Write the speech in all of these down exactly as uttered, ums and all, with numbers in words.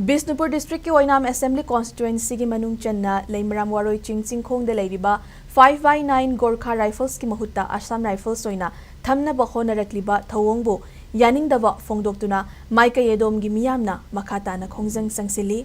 ꯕꯤꯁꯅꯨꯄꯨꯔ ꯗꯤꯁꯇ꯭ꯔꯤꯛꯀꯤ ꯑꯣꯏꯅꯥꯝ ꯑꯦꯁꯦꯝꯕ꯭ꯂꯤ ꯀꯣꯟꯁꯇꯤꯇ꯭ꯋꯦꯟꯁꯤꯒꯤ ꯃꯅꯨꯡ ꯆꯟꯅ ꯂꯩꯃꯔꯥꯝ ꯋꯥꯔꯣꯏ ꯆꯤꯡ ꯆꯤꯡꯈꯣꯡꯗ ꯂꯩꯔꯤꯕ five by nine ꯒꯣꯔꯈꯥ ꯔꯥꯏꯐꯜꯁꯀꯤ ꯃꯍꯨꯠꯇ ꯑꯁꯥꯝ ꯔꯥꯏꯐꯜꯁ ꯑꯣꯏꯅ ꯊꯝꯅꯕ ꯍꯣꯠꯅꯔꯛꯂꯤꯕ ꯊꯧꯑꯣꯡꯕꯨ ꯌꯥꯅꯤꯡꯗꯕ ꯐꯣꯡꯗꯣꯛꯇꯨꯅ ꯃꯥꯏꯀꯩ ꯑꯗꯣꯝꯒꯤ ꯃꯤꯌꯥꯝꯅ ꯃꯈꯥ ꯇꯥꯅ ꯈꯣꯡꯖꯪ ꯆꯪꯁꯤꯜꯂꯤ꯫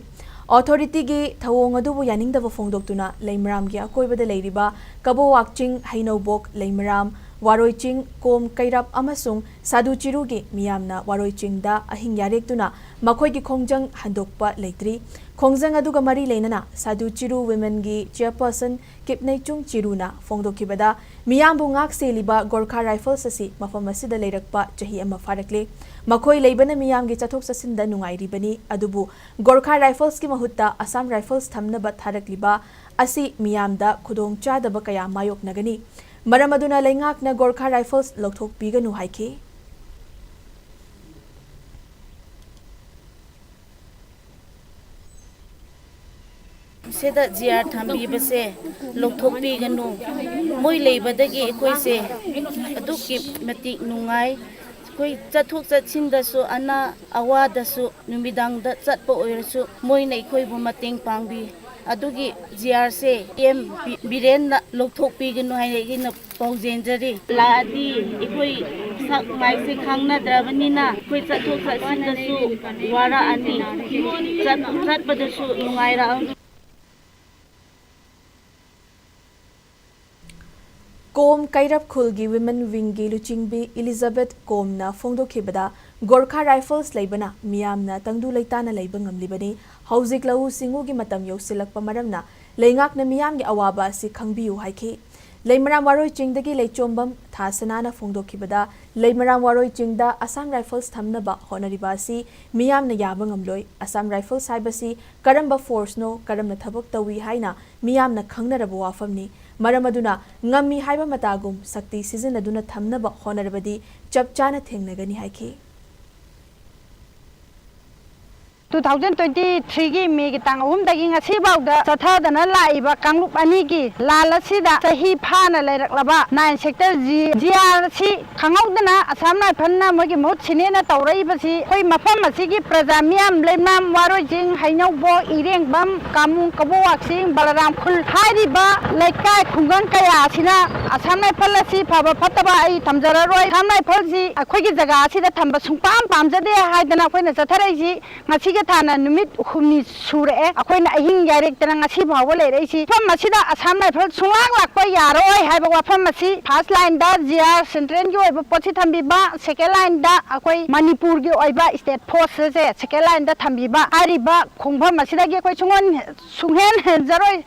ꯑꯣꯊꯣꯔꯤꯇꯤꯒꯤ ꯊꯧꯑꯣꯡ ꯑꯗꯨꯕꯨ ꯌꯥꯅꯤꯡꯗꯕ ꯐꯣꯡꯗꯣꯛꯇꯨꯅ ꯂꯩꯃꯔꯥꯝꯒꯤ ꯑꯀꯣꯏꯕꯗ ꯂꯩꯔꯤꯕ ꯀꯕꯣꯋꯥꯛ ꯆꯤꯡ, ꯍꯩꯅꯧꯕꯣꯛ, ꯂꯩꯃꯔꯥꯝ, ꯋꯥꯔꯣꯏ ꯆꯤꯡ, ꯀꯣꯝ, ꯀꯩꯔꯞ ꯑꯃꯁꯨꯡ ꯁꯥꯗꯨ ꯆꯤꯔꯨꯒꯤ ꯃꯤꯌꯥꯝꯅ ꯋꯥꯔꯣꯏ ꯆꯤꯡꯗ ꯑꯍꯤꯡ ꯌꯥꯔꯦꯛꯇꯨꯅ ꯃꯈꯣꯏꯒꯤ ꯈꯣꯡꯖꯪ ꯍꯟꯗꯣꯛꯄ ꯂꯩꯇ꯭ꯔꯤ꯫ ꯈꯣꯡꯖꯪ ꯑꯗꯨꯒ ꯃꯔꯤ ꯂꯩꯅꯅ ꯁꯥꯗꯨ ꯆꯤꯔꯨ ꯋꯤꯃꯦꯟꯒꯤ ꯆꯦꯌꯔꯄꯔꯁꯟ ꯀꯤꯞꯅꯩꯆꯨꯡ ꯆꯤꯔꯨꯅ ꯐꯣꯡꯗꯣꯛꯈꯤꯕꯗ, ꯃꯤꯌꯥꯝꯕꯨ ꯉꯥꯛ ꯁꯦꯜꯂꯤꯕ ꯒꯣꯔꯈꯥ ꯔꯥꯏꯐꯜꯁ ꯑꯁꯤ ꯃꯐꯝ ꯑꯁꯤꯗ ꯂꯩꯔꯛꯄ ꯆꯍꯤ ꯑꯃ ꯐꯥꯔꯛꯂꯦ꯫ ꯃꯈꯣꯏ ꯂꯩꯕꯅ ꯃꯤꯌꯥꯝꯒꯤ ꯆꯠꯊꯣꯛ ꯆꯠꯁꯤꯟꯗ ꯅꯨꯡꯉꯥꯏꯔꯤꯕꯅꯤ, ꯑꯗꯨꯕꯨ ꯒꯣꯔꯈꯥ ꯔꯥꯏꯐꯜꯁꯀꯤ ꯃꯍꯨꯠꯇ ꯑꯁꯥꯝ ꯔꯥꯏꯐꯜꯁ ꯊꯝꯅꯕ ꯊꯥꯔꯛꯂꯤꯕ ꯑꯁꯤ ꯃꯤꯌꯥꯝꯗ ꯈꯨꯗꯣꯡ ꯆꯥꯗꯕ ꯀꯌꯥ ꯃꯥꯌꯣꯛꯅꯒꯅꯤ꯫ ꯃꯔꯝ ꯑꯗꯨꯅ ꯂꯩꯉꯥꯛꯅ ꯒꯣꯔꯈꯥ ꯔꯥꯏꯐꯜꯁ ꯂꯧꯊꯣꯛꯄꯤꯒꯅꯨ ꯍꯥꯏꯈꯤ꯫ ꯁꯤꯗ ꯖꯤ ꯑꯥꯔ ꯊꯝꯕꯤꯕꯁꯦ ꯂꯧꯊꯣꯛꯄꯤꯒꯅꯨ꯫ ꯃꯣꯏ ꯂꯩꯕꯗꯒꯤ ꯑꯩꯈꯣꯏꯁꯦ ꯑꯗꯨꯛꯀꯤ ꯃꯇꯤꯛ ꯅꯨꯡꯉꯥꯏ꯫ ꯑꯩꯈꯣꯏ ꯆꯠꯊꯣꯛ ꯆꯠꯁꯤꯟꯗꯁꯨ, ꯑꯅꯥ ꯑꯋꯥꯗꯁꯨ, ꯅꯨꯃꯤꯗꯥꯡꯗ ꯆꯠꯄ ꯑꯣꯏꯔꯁꯨ ꯃꯣꯏꯅ ꯑꯩꯈꯣꯏꯕꯨ ꯃꯇꯦꯡ ꯄꯥꯡꯕꯤ꯫ ꯑꯗꯨꯒꯤ ꯖꯤ ꯑꯥꯔꯁꯦ ꯄꯤ ꯑꯦꯝ ꯕꯤ-, ꯕꯤꯔꯦꯟꯅ ꯂꯧꯊꯣꯛꯄꯤꯒꯅꯨ ꯍꯥꯏꯅ ꯑꯩꯅ ꯄꯥꯎꯖꯦꯟꯖꯔꯤ꯫ ꯂꯥꯛꯑꯗꯤ ꯑꯩꯈꯣꯏ ꯁꯛ ꯃꯥꯏꯁꯦ ꯈꯪꯅꯗ꯭ꯔꯕꯅꯤꯅ ꯑꯩꯈꯣꯏ ꯆꯠꯊꯣꯛ ꯆꯠꯁꯤꯟꯗꯁꯨ ꯋꯥꯔꯛꯑꯅꯤ꯫ ꯆꯠ-, ꯆꯠꯄꯗꯁꯨ ꯅꯨꯡꯉꯥꯏꯔꯛꯑꯅꯤ꯫ ꯀꯣꯝ ꯀꯩꯔꯞ ꯈꯨꯜꯒꯤ ꯋꯤꯃꯦꯟ ꯋꯤꯡꯒꯤ ꯂꯨꯆꯤꯡꯕꯤ ꯏꯂꯤꯖꯥꯕꯦꯊ ꯀꯣꯝꯅ ꯐꯣꯡꯗꯣꯛꯈꯤꯕꯗ, ꯒꯣꯔꯈꯥ ꯔꯥꯏꯐꯜꯁ ꯂꯩꯕꯅ ꯃꯤꯌꯥꯝꯅ ꯇꯪꯗꯨ ꯂꯩꯇꯥꯅ ꯂꯩꯕ ꯉꯝꯂꯤꯕꯅꯤ꯫ ꯍꯧꯖꯤꯛ ꯂꯧꯎ ꯁꯤꯡꯎꯒꯤ ꯃꯇꯝ ꯌꯧꯁꯤꯜꯂꯛꯄ ꯃꯔꯝꯅ ꯂꯩꯉꯥꯛꯅ ꯃꯤꯌꯥꯝꯒꯤ ꯑꯋꯥꯕ ꯑꯁꯤ ꯈꯪꯕꯤꯌꯨ ꯍꯥꯏꯈꯤ꯫ ꯂꯩꯃꯔꯥꯝ ꯋꯥꯔꯣꯏ ꯆꯤꯡꯗꯒꯤ ꯂꯩꯆꯣꯝꯕꯝ ꯊꯥꯁꯅꯥꯅ ꯐꯣꯡꯗꯣꯛꯈꯤꯕꯗ, ꯂꯩꯃꯔꯥꯝ ꯋꯥꯔꯣꯏ ꯆꯤꯡꯗ ꯑꯁꯥꯝ ꯔꯥꯏꯐꯜꯁ ꯊꯝꯅꯕ ꯍꯣꯠꯅꯔꯤꯕ ꯑꯁꯤ ꯃꯤꯌꯥꯝꯅ ꯌꯥꯕ ꯉꯝꯂꯣꯏ꯫ ꯑꯁꯥꯝ ꯔꯥꯏꯐꯜꯁ ꯍꯥꯏꯕꯁꯤ ꯀꯔꯝꯕ ꯐꯣꯔꯁꯅꯣ, ꯀꯔꯝꯅ ꯊꯕꯛ ꯇꯧꯏ ꯍꯥꯏꯅ ꯃꯤꯌꯥꯝꯅ ꯈꯪꯅꯔꯕ ꯋꯥꯐꯝꯅꯤ꯫ ꯃꯔꯝ ꯑꯗꯨꯅ ꯉꯝꯃꯤ ꯍꯥꯏꯕ ꯃꯇꯥꯒꯨꯝ ꯁꯛꯇꯤ ꯁꯤꯖꯤꯟꯅꯗꯨꯅ ꯊꯝꯅꯕ ꯍꯣꯠꯅꯔꯕꯗꯤ ꯆꯞ ꯆꯥꯅ ꯊꯦꯡꯅꯒꯅꯤ ꯍꯥꯏꯈꯤ꯫ two thousand twenty three ꯒꯤ ꯃꯦꯒꯤ ꯇꯥꯡ ꯑꯍꯨꯝꯗꯒꯤ ꯉꯁꯤꯐꯥꯎꯗ ꯆꯠꯊꯗꯅ ꯂꯥꯛꯏꯕ ꯀꯥꯡꯂꯨꯞ ꯑꯅꯤꯒꯤ ꯂꯥꯟ ꯑꯁꯤꯗ ꯆꯍꯤ ꯐꯥꯅ ꯂꯩꯔꯛꯂꯕ nine sector G, GR ꯑꯁꯤ ꯈꯪꯍꯧꯗꯅ ꯑꯁꯥꯝ ꯔꯥꯏꯐꯜꯅ ꯃꯣꯏꯒꯤ ꯃꯍꯨꯠ ꯁꯤꯅꯦꯅ ꯇꯧꯔꯛꯏꯕꯁꯤ ꯑꯩꯈꯣꯏ ꯃꯐꯝ ꯑꯁꯤꯒꯤ ꯄ꯭ꯔꯖꯥ ꯃꯤꯌꯥꯝ, ꯂꯩꯃꯔꯥꯝ, ꯋꯥꯔꯣꯏꯆꯤꯡ, ꯍꯩꯅꯧꯕꯣꯛ, ꯏꯔꯦꯡꯕꯝ, ꯀꯥꯃꯨꯡ, ꯀꯕꯣꯋꯥꯛꯆꯤꯡ, ꯕꯂꯔꯥꯝ ꯈꯨꯜ ꯍꯥꯏꯔꯤꯕ ꯂꯩꯀꯥꯏ ꯈꯨꯡꯒꯪ ꯀꯌꯥ ꯑꯁꯤꯅ ꯑꯁꯥꯝ ꯔꯥꯏꯐꯜ ꯑꯁꯤ ꯐꯕ ꯐꯠꯇꯕ ꯑꯩ ꯊꯝꯖꯔꯔꯣꯏ꯫ ꯑꯁꯥꯝ ꯔꯥꯏꯐꯜꯁꯤ ꯑꯩꯈꯣꯏꯒꯤ ꯖꯒꯥ ꯑꯁꯤꯗ ꯊꯝꯕ ꯁꯨꯡꯄꯥꯝ ꯄꯥꯝꯖꯗꯦ ꯍꯥꯏꯗꯅ ꯑꯩꯈꯣꯏꯅ ꯆꯠꯊꯔꯛꯏꯁꯤ꯫ ꯉꯁꯤꯒꯤ ꯊꯥꯅ ꯅꯨꯃꯤꯠ ꯍꯨꯝꯅꯤ ꯁꯨꯔꯛꯑꯦ꯫ ꯑꯩꯈꯣꯏꯅ ꯑꯍꯤꯡ ꯌꯥꯏꯔꯦꯛꯇꯅ ꯉꯁꯤ ꯐꯥꯎꯕ ꯂꯩꯔꯛꯏꯁꯤ꯫ ꯃꯐꯝ ꯑꯁꯤꯗ ꯑꯁꯥꯝ ꯔꯥꯏꯐꯜ ꯁꯨꯡꯂꯥꯛ ꯂꯥꯛꯄ ꯌꯥꯔꯣꯏ ꯍꯥꯏꯕ ꯋꯥꯐꯝ ꯑꯁꯤ first line ꯗ G R central ꯒꯤ ꯑꯣꯏꯕ ꯄꯣꯠꯁꯤ ꯊꯝꯕꯤꯕ, second line ꯗ ꯑꯩꯈꯣꯏ ꯃꯅꯤꯄꯨꯔꯒꯤ ꯑꯣꯏꯕ state force ꯁꯦ second line ꯗ ꯊꯝꯕꯤꯕ ꯍꯥꯏꯔꯤꯕ ꯈꯣꯡꯐꯝ ꯑꯁꯤꯗꯒꯤ ꯑꯩꯈꯣꯏ ꯁꯨꯡꯍꯣꯟ-, ꯁꯨꯡꯍꯦꯟ ꯍꯦꯟꯖꯔꯣꯏ꯫